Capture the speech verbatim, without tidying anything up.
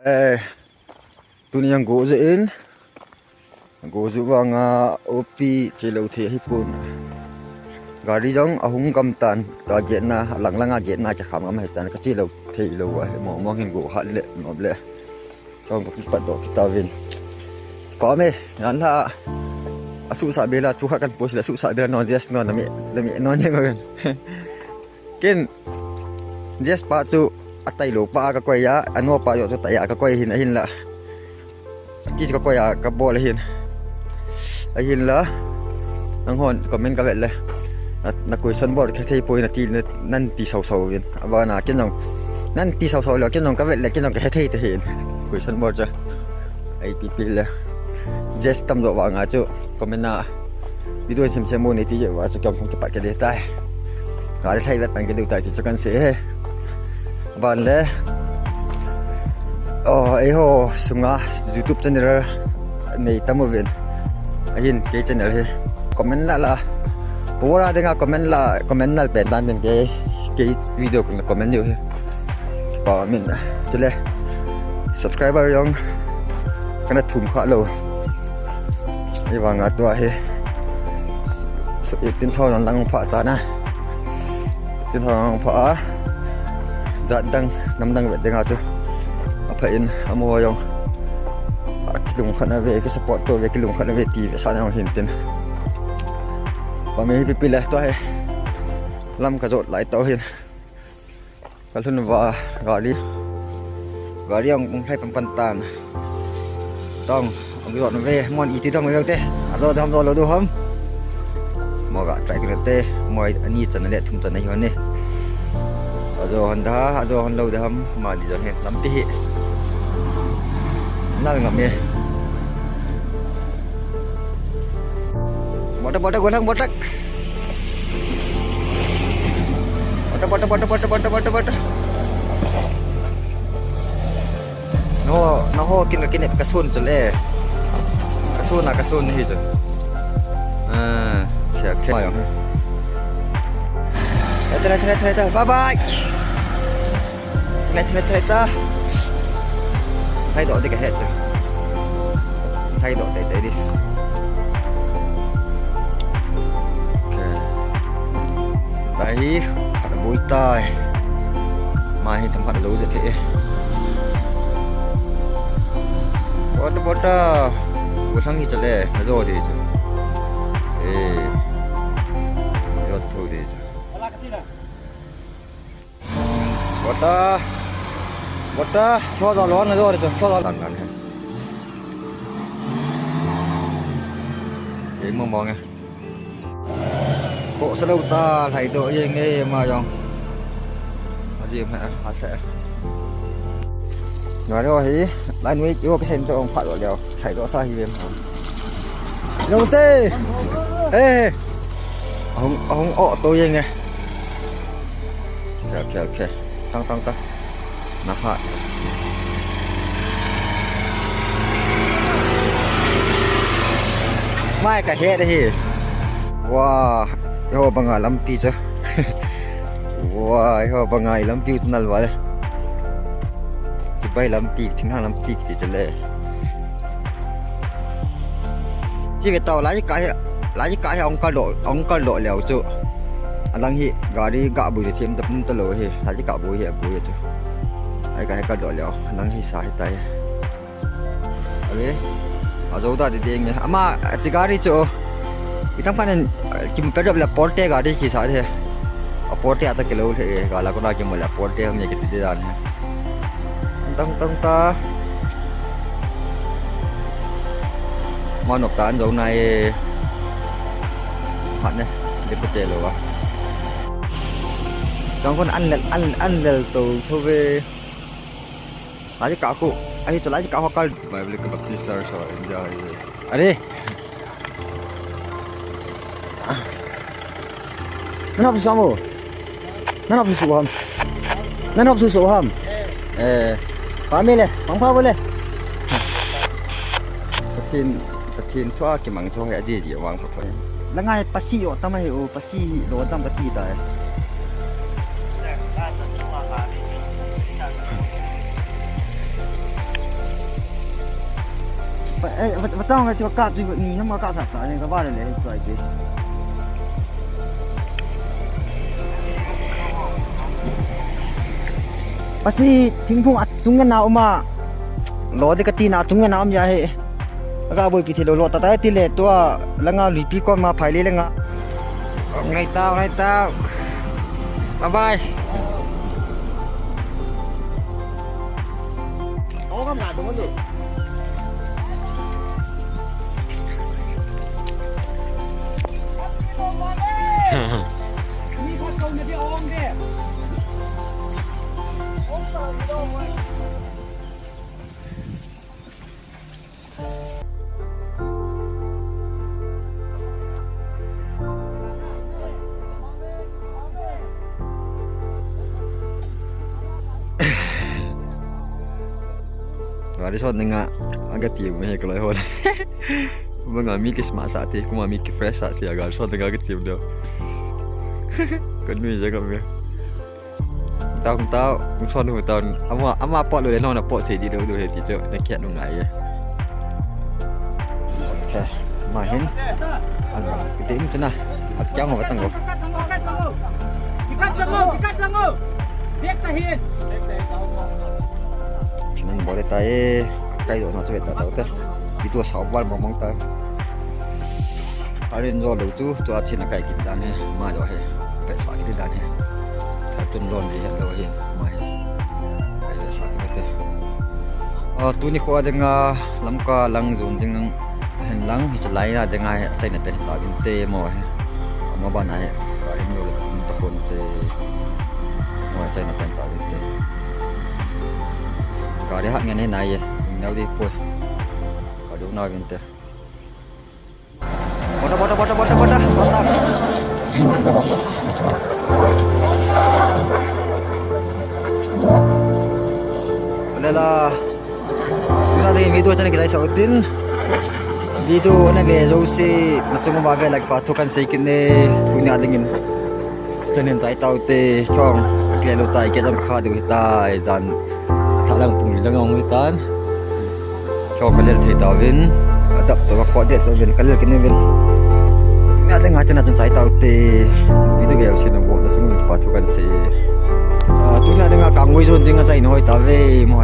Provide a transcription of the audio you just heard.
Eh, tuni jong go jeh in, go jeh vanga O P chelou thei ahipon. Gari jong ahung gam tan, ta gate na, alang langa gate na kikham gam ahitan, kachelou thei lou ahi, mong mong hin go kha le, nom le. Kong ka kipat doh kit tauvin. Kome, ngan la, asuhsah bela, chu kha kan post le, asuhsah bela, non, yes, non, nami, nami, non, yes, non. Ken, yes pa chu, atailou pa kakoi a, ano pa jong chu tai a kakoi ahin, ahinla. Ati chu kakoi a, kabol ahin. Ahinla, nanghon, comment kavet le. Na, na question bol khe thei poi nati, na, nan ti sau sau vin. Abana, ken jong, nan ti sau sau le, ken jong kavet le, ken jong kahe thei te hin. Question bol chu. Ai pi pi le. Yes tam jo vanga chu, comment na. Video sem sem mo nei ti jo va chu, kiong kong kipat kit ding tai. Gari lhai vet pan kit ding tai, chu kan sei e. Ban le. Oh, eiho sunga YouTube channel nei tam uvin. Ahin kei channel hi. Comment la la. Pura dinga comment la, comment nal pen tan din kei, kei video kong comment diu hi. Pa min. Chule. Subscriber jong kana thum kha lou. Ahivanga tua hi. So, eighteen thousand lang pha ta na. Eighteen thousand lang pha a. Jat dang, nam dang vet ding a chu. Apha in, amaho jong. Kilungkhat na ve, ki support to ve, kilungkhat na ve ti ve sa na jong hin tin. Pa mi hi pi pi le tua hi. Lam kajot lai tau hin. Kalhun uva gari. Gari ang, ang lhai pan pan tan. Tong, ang jot ve, mon iti dong ve te. Ajo dam lo lo du ham. Mo ga try kit te, mo ani chan le thum chan hi hon ni. Ajo hon da, ajo hon lo da ham, ma di jo he, lampi hi. Nal ngam e. Bota, bota, golang, bota. Bota, bota, bota, bota, bota, bota, bota. No, no ho kin kin kasun chule. Kasun na kasun hi chu. Ah, kya kya. Bye bye. Thei, thei, thei, thei ta. Thei doh ding kahe chu. Thei doh tei tei ding. Okay. Lai hi, khat boi tai. Mai hi tam khat jo je phe. Bota, bota. Golang hi chale, na jo ding chu. Eh. Jo tho ding chu. Bota. Bota. Cho jo lon na jo re cho. Cho jo lon na. Ye mo mo nge. Ko sa lo ta lai to ye nge ma jong. Aji ma ha sa. Nga ro hi lai nui yo ke sen to ong pha lo leo. Lai to sa hi ve ma. Lo te. Eh. Hong hong o to ye nge. Okay, okay, okay. Tang, tang, tang. Na ha. Mai ka he de hi. Wa, eiho banga lampi chu. Wa, eiho banga lampi u nal vale. Kibai lampi, thinghang lampi ti chu le. Chi ve tau, lai ka hi, lai ka hi ong kal doh, ong kal doh leo chu. Alang hi gari ga bui le thim ta pum ta lo hi, lai ka bui hi, bui chu. Ai ka hi kal doh leo, alang hi sa hi tai. Are, ajo ta ti ding. Ama, chi gari chu. Itang panen, kim pe job le porte gari ki sa the. A porte ata kilo le, ga la ko na ki mo le porte hom ye ki ti dan he. Tang, tang ta. Manop ta an jo nai. Hat ne, de pute lo va. Chang kon an lel, an, an lel to tho ve. Lai ka khu, ahi chu lai ka khu kal. Biblical Baptist Church of India. Are. Nana pisa mo. Nana pisa ham. Nana pisa ham. Eh, family, pang pa bole. Pathen, Pathen thua kimang so he aji ji wang pa pa. La ngai pasi yo tam he o, pasi lo tam ka ti ta he. Eh, va, va chang ngai chu ka kap chu ni ham ka kap sa sa ni ka ba le le chu ai ti. Pasi thingphung a chung na um a. Lo de ka ti na chung na um ya he. Ka boi pi thilo lo ta ta ti le tua langa lui pi kon ma phai le le nga. Ngai tau, ngai tau. Bye bye. Gari son nga aga ti mu he kaloi hon. Manga mi ki smart sa ti, kuma mi ki fresh sa ti, gari son nga aga ti mu do. Kan mi je kam ya. Tau, tau, son hu tau. Ama, ama pot lo le, no na pot thei di lo do he ti chu, na kiat nu ngai ye. Okay, ma hin. Ano, ite im tuna. At kya ngo batang go. Nan bole ta e, kai do na chu ta ta te. Itu sa val mong mong ta. Arin jo lo chu, chu a chin a kai kit dan he, ma jo he. Pe sa kit dan he. Tha tun lon di he lo he, ma he. Kai pe sa kit te. A, tuni kho a dinga, Lamka lang zon ding hen lang, hiche lai a dinga he, achaina pen ta vin te mo he. Ama ba na he, ka hin lo le ta kon te. Mo achaina pen ta vin te. Gari hak ngen he nai e, nau di poi. Ka do na vin te. Bota, bota, bota, bota, bota. Bota. Lela. Tuna ding video channel kichai sa utin. Video na ve jouse, na chunga ba ve like pa thu kan sei kit ne. Tuna dingin. Channel chai tau te, chong. Ke lo tai, ke jam kha du tai, jan. Tha lang pung lang ong tan. Kyo ka lel thei tauvin, adap to ka kho det tauvin, ka lel kit uvin. Tuna dinga chana chun chai taute, video ve u sina bo, na sung pa thu kan sei. Ah, tuna dinga ka ngoi zon dinga chai na hoi tave, mo.